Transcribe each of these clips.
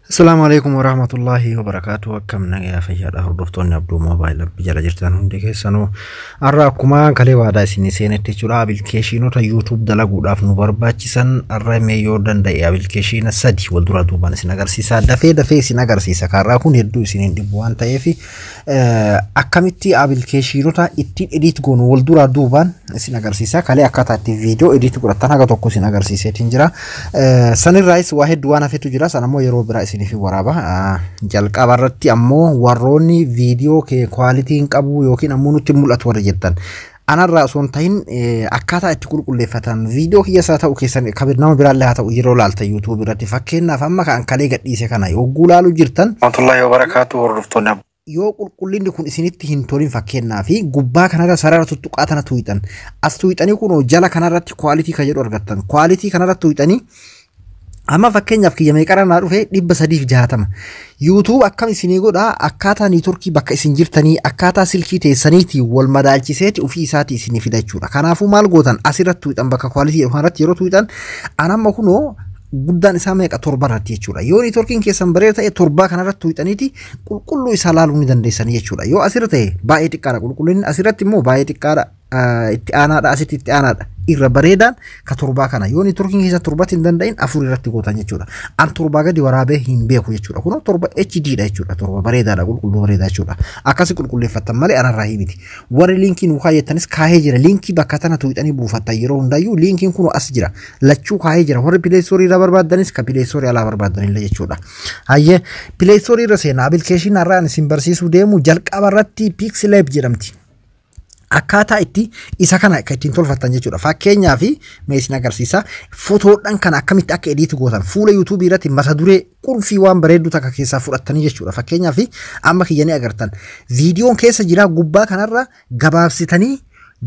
Assalamu alaikum warahmatullahi wabarakatuh. Akkam nagayaa, fayyaadha? Hordoftoonni Abduu Moobaayil Appii jala jirtan hundi keessanuu, har'a akkuma kalee waadaa isinii seenetti jechuudha, appilikeeshinoota YouTube dalaguudhaaf nu barbaachisan har'a mee yoo danda'e appilikeeshina sadi wal dura duubaan isin agarsiisa. Dafee dafee isin agarsiisa. Kaarraa kun hedduu isiniin dhibu waan ta'eef, akkamitti appilikeeshinoota ittiin edit goonu wal duraa duubaan isin agarsiisa. Kalee akkaataa itti viidiyoo edit godhatan haga tokko isin agarsiiseetiin jira. Sanirraayis waa hedduu waan hafetu jira. San ammoo yeroo biraa isiniif waraaba. Jalqaba irratti ammoo warroonni viidiyoo kee quality hin qabu yookiin ammoo nutti mul'atu warra jettan, anarraa osoo hin ta'in, akkaataa itti qulqulleeffatan viidiyoo kiyya isaa ta'u keessan kan nama biraallee haa ta'u, yeroo laaltan YouTube irratti, fakkeenyaaf amma kan kalee gadhiise kana yogguu laalu jirtan, Warahmatullahi wabarakatuh, hordoftoonni yoo qulqullinni kun isinitti hin tolin, fakkeenyaa fi gubbaa kanarra sarara tuttuqaa tana tuuxan. As tuuxanii kunoo jala kanarratti quality kan jedhu argattan. Quality kanarratti tuuxanii, amma fakkeenyaaf kiyya meeqarra naa dhufe? 360. YouTube akkam isinii godhaa? Akkaataa networkii bakka isin jirtanii, akkaataa silkii teessaniitii wal madaalchiseeti ofii isaatii isinii fida jechuudha. Kanaafuu maal gootan? Asirratti tuuxan. Bakka quality kanarratti yeroo tuuxan, anamma kunoo guddaan isaa meeqa? 7 irratti jechuudha. Yoo networkiin keessan bareeda ta'e, 7 kanarratti tuuxaniiti qulqulluu isaa laaluu ni dandeessanii jechuudha. Yoo asirra ta'e baay'ee xiqqaadha qulqullinni, asirratti immoo baay'ee xiqqaadha, itti aanaadha, asitti itti aanaadha. Irra bareedaan ka 7 kana. Yoo networkiin keessa 7tti hin danda'in, 4 irratti gootan jechuudha. An 7 gadi waraabee hin beeku jechuudha. Kunoo 7 HD dha jechuudha. 7 bareedaadha, qulqulluu bareedaa jechuudha. Akkasi qulqulleeffattan malee anarraa himiti. Warri liinkii nuu kaayettanis kaahee jira. Liinkii bakka tana tuuxanii buufattan yeroo hundaayyuu liinkiin kun as jira. Lachuu kaahee jira. Warri Play Store irraa barbaaddanis, ka Play Store alaa barbaaddanillee jechuudha. Hayyee, Play Store irra seenaa. Appilikeeshinii har'aan isin barsiisuu deemu jalqaba irratti PixelLab jedhamti. Akkaataa itti isa kana akka ittiin tolfattan jechuudha. Fakkeenyaaf mee isin agarsiisa. Fotoodhaan kana akkamitti akka edit gootan, fuula YouTubeii irratti mata duree qulfii waan bareeddu takka keessaa fudhattanii jechuudha. Fakkeenyaaf amma kiyya ni agartan. Viidiyoon keessa jira. Gubbaa kanarra gabaabsitanii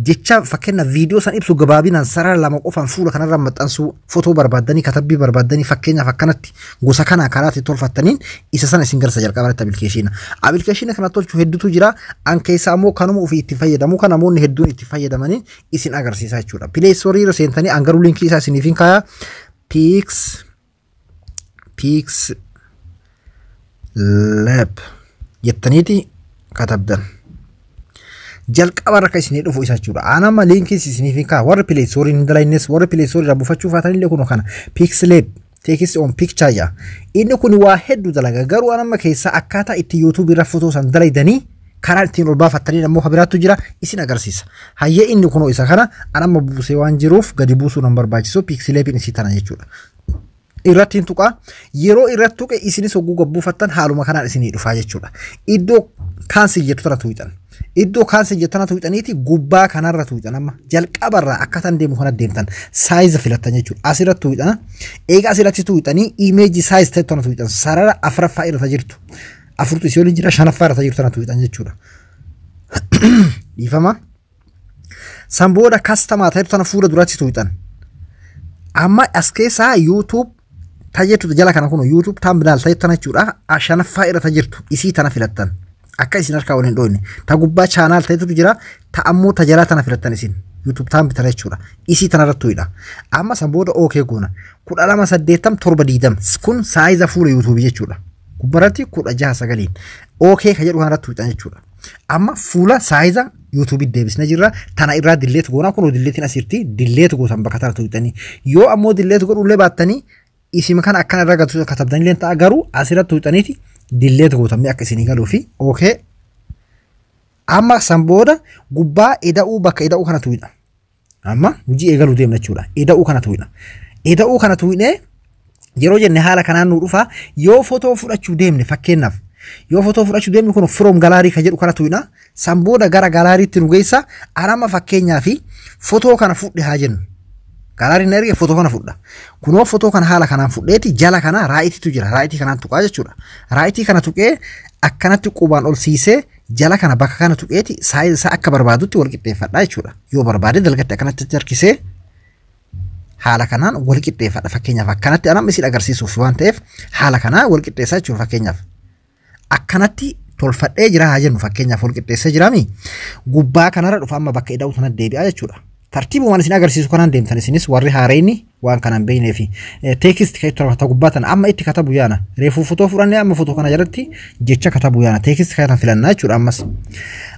jecha fakkeenyaaf viidiyoo san ibsu gabaabinaan sarara lama qofaan fuula kanarra maxxansuu, fotoo barbaaddanii, katabbii barbaaddanii, fakkeenyaaf akkanatti gosa kana karaa itti tolfattaniin isa sana isin garsa jalqaba irratti appilikeeshina. Appilikeeshina kana tolchu hedduutu jira. An keessaa ammoo kanuma ofii itti fayyadamu, kan namoonni hedduun itti fayyadamanii isin agarsiisa jechuudha. Play Store irra seentanii, an garuu linkii isaa isiniif hin kaayaa. PixelLab jettaniiti katabdan. Jalqaba irra kan isinii dhufu isa jechuudha. Anama liinkii isiniif hin kaa'a. Warri Play Store hin dalaynes, warri Play Store irraa buufachuu faatanillee, kun kana PixelLab text on picture jedha. Inni kun waa hedduu dalaga, garuu anama keessaa akkaataa itti YouTube irra fotoo san dalaydanii karaa ittiin ol baafattanii ammoo biraattu jira, isin agarsiisa. Hayyee, inni kunoo isa kana. Anama buusee waan jiruuf gadi buusuu nan barbaachisu. PixelLabiin isii tana jechuudha. Irratti hin tuqaa. Yeroo irratti tuqe, isinis hogguu gabbuufattan haaluma kanaan isinii dhufaa jechuudha. Iddoo cancel jettu tana tuqxan. Iddoo cancel jettu tana tuqxaniiti gubbaa kanarra tuqxan. Amma jalqabarraa akkaataan deemu kana deemtan, size filattan jechuudha. Asirratti tuqxana. Eega asirratti tuqxanii, image size ta'e tana tuqxan. Sarara afuraffaa irra jirtu. Afurtu isii waliin jira, shanaffaa irra jirtu tana tuqxan jechuudha. Dhiifama. San booda custom ta'e tana fuula duratti tuqxan. Amma as keessaa YouTube tajaajilu jala kana kun YouTube thumbnail ta'e tana jechuudha. Shanaffaa irra jirtu isii tana filattan. Akka isin harkaa waliin dhoofne. Ta gubbaa channel ta'etu jira. Ta ammoo ta jalaa tana filattan isin. YouTube thumb tana jechuudha. Isii tana irratti tuqidha. Amma san booda okay goona. 1280 720 kun size fuula YouTubeii jechuudha. Gubbaratti 16:9. Okay ka jedhu kanarratti tuqxan jechuudha. Amma fuula size YouTubeii deebisnee jirra. Tana irraa delete goonaa. Kun deleteiin asirratti delete gootan bakka tana tuqxanii. Yoo ammoo delete godhullee baattanii, isima kana akkana irra gatu katabdanii ta'a, garuu asirratti tuqxaniiti delete gootamee akka isinii galuu fi okay. Amma san booda gubbaa eda'uu, bakka eda'uu kana tuqxa. Amma hojii eegaluu deemna jechuudha. Eda'uu kana tuqna. Eda'uu kana tuqnee yeroo jenne, haala kanaan nu dhufa. Yoo fotoo fudhachuu deemne, fakkeenyaaf yoo fotoo fudhachuu deemne, kun from gallery ka jedhu kana tuqna. San booda gara galleryitti nu geessa. Anama fakkeenyaa fi fotoo kana fudhe haa jennu. Gallery na erge, fotoo kana fudha. Kunoo fotoo kana haala kanaan fudheeti, jala kana rightiitu jira. Rightii kanaan tuqaa jechuudha. Rightii kana tuqee, akkanatti qubaan ol siisee, jala kana bakka kana tuqeeti size isaa akka barbaadutti wal qixxeeffadha jechuudha. Yoo barbaade dalgatti akkanatti harkisee haala kanaan wal qixxeeffadha. Fakkeenyaaf akkanatti anam isin agarsiisuuf waan ta'eef haala kanaan wal qixxeessaa jechuudha fakkeenyaaf. Akkanatti tolfadhee jira haa jennu, fakkeenyaaf wal qixxeessee jiraami. Gubbaa kanarra dhufa, amma bakka ida'u sana deebi'a jechuudha. Tartiibumaan isin agarsiisu kanaan deemtan isinis warri haareenni waan kanaan beeknee fi text kan itti gubbaa tana amma itti katabu yaana. Reefuu fotoo fudhannee amma fotoo kana jalatti jecha katabu yaana. Text kana filannaa jechuudha ammas.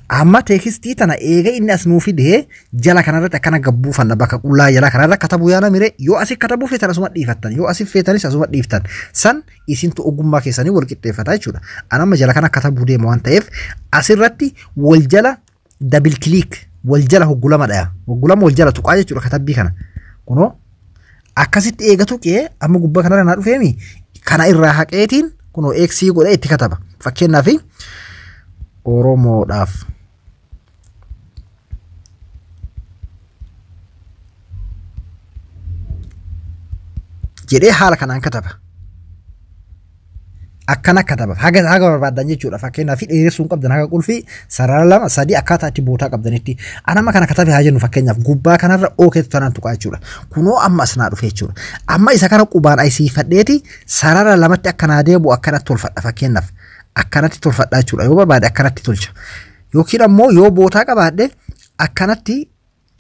Amma textii tana eega inni as nuu fidee jala kanarratti akkana gabbuufanna bakka qullaa jala kanarra katabuu yaana mire yoo asii katabuu feetan asuma dhiifattan yoo asii feetanis asuma dhiiftan san isintu ogummaa keessanii wal qixxeeffata jechuudha. An amma jala kana katabuu deema waan ta'eef asirratti wal jala double click wal jala hoggulama dhaya hoggulama wal jala tuqaa jechuudha katabbii kana kunoo akkasitti eega tuqee amma gubbaa kanarra naa dhufeemi kana irraa haqeetiin kunoo eeksii godhee itti kataba fakkeenyaaf Oromoodhaaf. Jedhee haala kanaan kataba. Akkana kataba. Haga haga barbaadan jechuudha. Fakkeenyaaf dheeressuu hin qabdan haga qulfii sarara lama sadii akkaataa itti bootaa qabdanitti. Anama kana katabe haa jennu fakkeenyaaf gubbaa kanarra ookeetu tanaan tuqaa jechuudha. Kunoo amma as naa dhufe jechuudha. Amma isa kana qubaan ayisiifadheeti sarara lamatti akkanaa deebi'u akkanatti tolfadha fakkeenyaaf. Akkanatti tolfadha jechuudha. Yoo barbaade akkanatti tolcha. Yookiin ammoo yoo bootaa qabaadhe akkanatti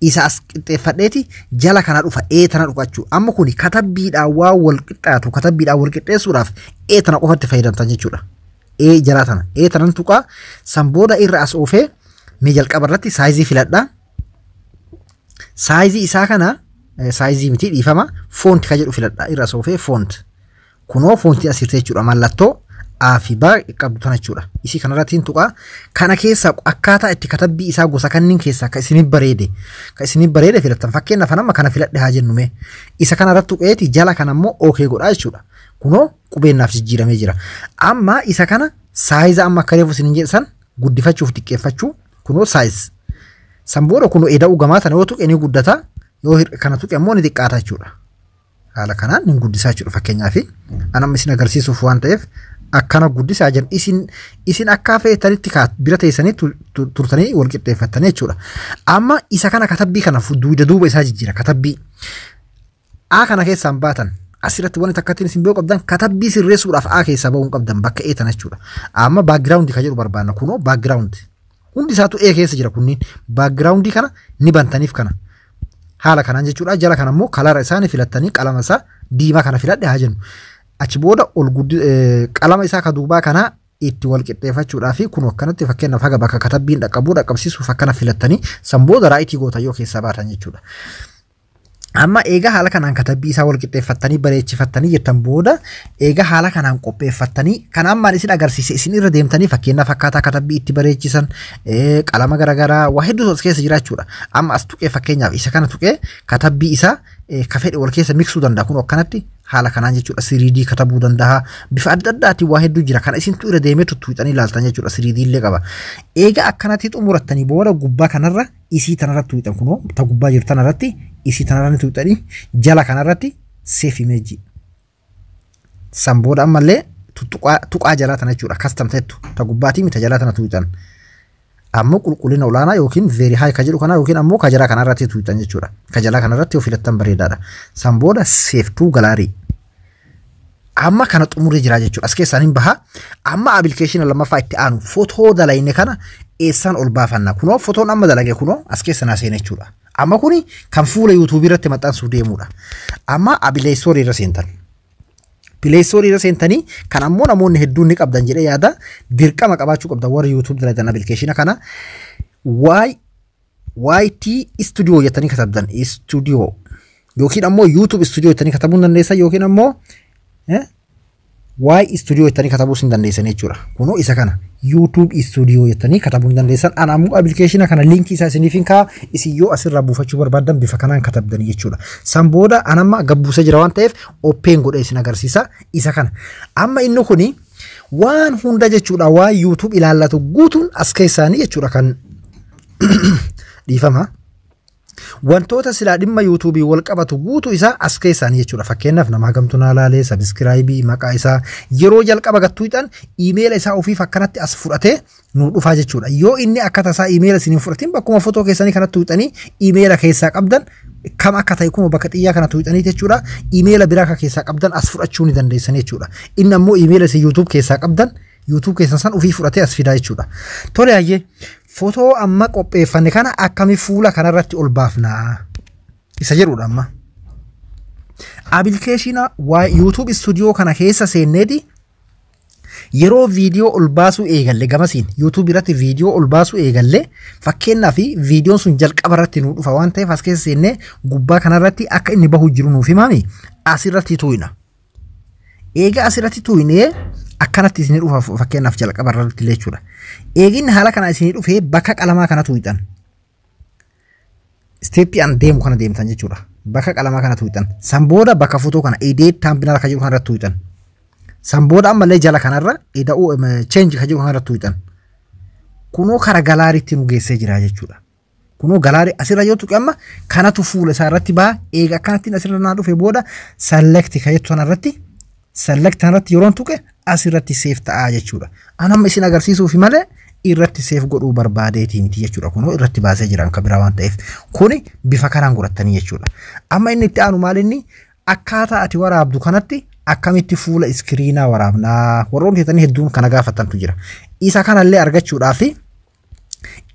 isa as qixxeeffadheeti jala kana dhufa ee tana dhufa jechuudha. Amma kuni katabbiidhaan waan wal qixxaatu katabbiidhaan wal qixxeessuudhaaf ee tana qofatti fayyadamtan jechuudha. Ee jalaa tana ee tanan tuqaa san booda irra as oofee mee jalqaba irratti sizeii filadhaa. Sizeii isaa kana sizeii miti dhiifama font ka jedhu filadhaa irra as oofee font. Kunoo fontiin as jirti jechuudha mallattoo A fi B qabdu tana jechuudha. Isii kanarratti tuqaa kana keessa akkaataa itti katabbii isaa gosa kanniin keessaa ka isiniif bareede ka isiniif bareede filattan fakkeenyaaf amma kana filadhe haa jennu mee isa kanarratti tuqeeti jala kana immoo okay godhaa jechuudha. Kunoo qubeennaaf jijjiiramee jira. Amma isa kana size amma akka reefu isiniin jedhan guddifachuuf xiqqeeffachuu kunoo size. San booda kunoo eda'uu gamaa tana yoo tuqe ni guddata yoo kana tuqe immoo ni xiqqaata jechuudha. Haala kanaan ni guddisaa jechuudha fakkeenyaaf anamma isin agarsiisuuf waan ta'eef akkana guddisaa jiran isin akka feetanitti bira teessanii turtanii wal qixxeeffattanii jechuudha. Amma isa kana katabbii kana duuda duuba isaa jijjiira katabbii. A kana keessaan baatan asirratti wanti takka isin beekuu qabdan katabbii sirreessuudhaaf A keessaa bahuu hin qabdan bakka E tana jechuudha. Amma background kan jedhu barbaanna kunoo background. Hundi isaatu E keessa jira kunniin background kana ni bantaniif kana. Haala kanaan jechuudha jala kana immoo colora isaanii filattanii qalama isaa diimaa kana filadhe haa jennu. Achi booda ol qalama isaa ka duubaa kana itti wal qixxeeffachuudhaa fi kun akkanatti fakkeenyaaf haga bakka katabbiin dhaqqabuu dhaqqabsiisuuf akkana filattanii san booda rightii gootan yoo keessaa baatan jechuudha. Amma eega haala kanaan katabbii isaa wal qixxeeffattanii bareechifattanii jettan booda eega haala kanaan qopheeffattanii kan ammaan isin agarsiise isin irra deemtanii fakkeenyaaf akkaataa katabbii itti bareechisan qalama garaagaraa waa hedduutu as keessa jira jechuudha. Amma as tuqee fakkeenyaaf isa kana tuqee katabbii isaa ka fedhe wal keessa miksuu danda'a kun akkanatti haala kanaan jechuudha 3D katabuu danda'a bifa adda addaatiin waa hedduu jira kana isintu irra deemee tuttuuxanii ilaaltan jechuudha 3D illee qaba. Eega akkanatti xumurattanii booda gubbaa kanarra isii tanarratti tuuxan kunoo ta gubbaa jirtu tanarratti isii tanarratti tuuxanii jala kanarratti save image. San booda ammallee tuqaa jalaa tana jechuudha custom ta'ettu ta gubbaatii mita jalaa tana tuuxan. Ammoo qulqullina olaanaa yookiin very high ka jedhu kana yookiin ammoo ka jalaa kanarratti tuuxan jechuudha. Ka jalaa kanarratti yoo filattan bareedaadha. San booda save to gallery. Amma kana xumuree jira jechuudha. As keessaan hin baha. Amma appilikeeshina lammaffaa itti aanu footoo dalayne kana eessaan ol baafanna. Kunoo footoon amma dalage kunoo as keessa naa seena jechuudha. Amma kuni kan fuula YouTubeii irratti maxxansuu deemudha. Amma Play Storeii irra seentan. Play Storeii irra seentanii kan ammoo namoonni hedduun ni qabdan jedhee yaada dirqama qabaachuu qabdan warri YouTube dalagan appilikeeshina kana YT Studio jettanii katabdan Studio yookiin ammoo YouTube Studio jettanii katabuu dandeessan yookiin ammoo Y Studio jettanii katabuu hin dandeessan jechuudha. Kunoo isa kana YouTube Studio jettanii katabuu hin dandeessan. Ana ammoo appilikeeshina kana linkii isaa isiniif hin kaa'a isin yoo asirraa buufachuu barbaaddan bifa kanaan katabdanii jechuudha. San booda an amma gabbuusee jira waan ta'eef open godhee isin agarsiisa isa kana. Amma inni kuni waan hunda jechuudha waan YouTube ilaallatu guutuun as keessaanii jechuudha kan dhiifama. Wantoota silaa dhimma YouTubeii wal qabatu guutuu isaa as keessaanii jechuudha. Fakkeenyaaf nama hagamtu naa laalee, subscribeii, maqaa isaa yeroo jalqaba gattuu hixan iimeela isaa ofiif akkanatti as fudhatee nu dhufaa jechuudha. Yoo inni akka tasaa iimeela isiniin fudhatin bakkuma footoo keessanii kanatti hixanii iimeela keessaa qabdan kam akka ta'e kuma bakka xiyyaa kanatti hixanii jechuudha. Iimeela biraa akka keessaa qabdan as fudhachuu ni dandeessan jechuudha. Inni ammoo iimeela isin YouTube keessaa qabdan YouTube keessan san ofii fudhatee as fidaa jechuudha. Tole hayyee Fotoo amma qopheeffanne kana akkami fuula kanarratti ol baafnaa isa jedhudha amma. Appilikeeshina YouTube Studio kana keessa seenneeti yeroo viidiyoo ol baasuu eegalle, gamasiin YouTube irratti viidiyoo ol baasuu eegalle, fakkeenyaaf viidiyoon sun jalqaba irratti nuu dhufa waan ta'eef, as keessa seennee gubbaa kanarratti akka inni bahu jiru nuuf himami, asirratti tuuyna. Eega asirratti tuuynee akkanatti isinii dhufa, fakkeenyaaf jalqaba irratti jechuudha. Eeginni haala kana isinii dhufee bakka qalamaa kana tuuyxan. Step an deemu kana deemtan jechuudha. Bakka qalamaa kana tuuyxan. San booda bakka fotoo kana edit thumbnail kan jedhu kanarratti tuuyxan. San booda ammallee jala kanarra eda'uu change kan jedhu kanarratti tuuyxan. Kunoo kara gallerytti nu geessee jira jechuudha. Kunoo gallery asirra yoo tuqe amma kanatu fuula isaa irratti baha. Eega akkanattiin asirra naa dhufe booda select kan jettu kanarratti, select kanarratti yeroon tuqe asirratti save ta'aa jechuudha. An amma isin agarsiisuufi malee irratti save godhuu barbaadeetii miti jechuudha. Kunoo irratti baasee jiran kan biraa waan ta'eef, kuni bifa kanaan godhattanii jechuudha. Amma inni itti aanu maal? Inni akkaataa ati waraabdu kanatti akkamitti fuula screenaa waraabnaa warroonni jetanii hedduun kana gaafatantu jira. Isa kanallee argachuudhaaf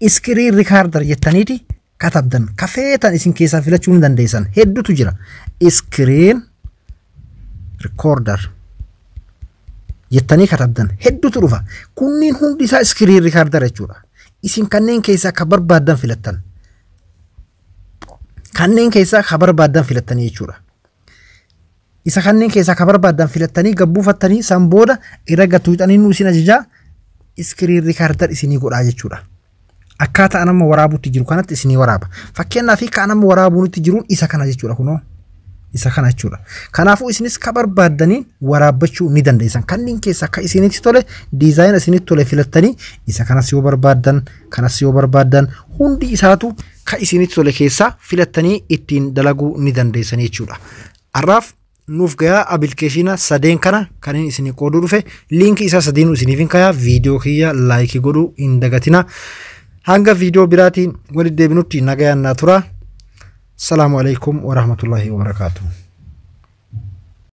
screen recorder jettaniiti katabdan, kafeetan isin keessaa filachuu ni dandeessan, hedduutu jira. Screen recorder jettanii katabdan, hedduutu dhufa. Kunniin hundi isaa screen recorder jechuudha. Isin kanneen keessaa ka barbaaddan filattan. Kanneen keessaa ka barbaaddan filattanii jechuudha. Isa kanneen keessaa ka barbaaddan filattanii gabbuufattanii, san booda irra gattuuxanii nu isin ajajaa screen recorder isinii godhaa jechuudha. Akkaataa an amma waraabuutti jiru kanatti isinii waraaba. Fakkeenyaaf kan amma waraabuutti jiruun isa kana jechuudha kunoo. Isa kana jechuudha. Kanaafuu isinis ka barbaaddanii waraabbachuu ni dandeessan. Kanneen keessaa akka isinitti tole, design isinitti tole filattanii, isa kanas yoo barbaaddan, kanas yoo barbaaddan, hundi isaatu ka isinitti tole keessaa filattanii ittiin dalaguu ni dandeessan jechuudha. Har'aaf nuuf gayaa. Appilikeeshina sadeen kana kan inni isinii qooduu dhufe, liinkii isaa sadeenuu isiniif hin kayaa. Viidiyoo kiyya like godhuu hin dagatina. Hanga viidiyoo biraatiin walitti deebinutti nagayaan naa tura. Salaamu alaikum warahmatullahi wabarakaatuh.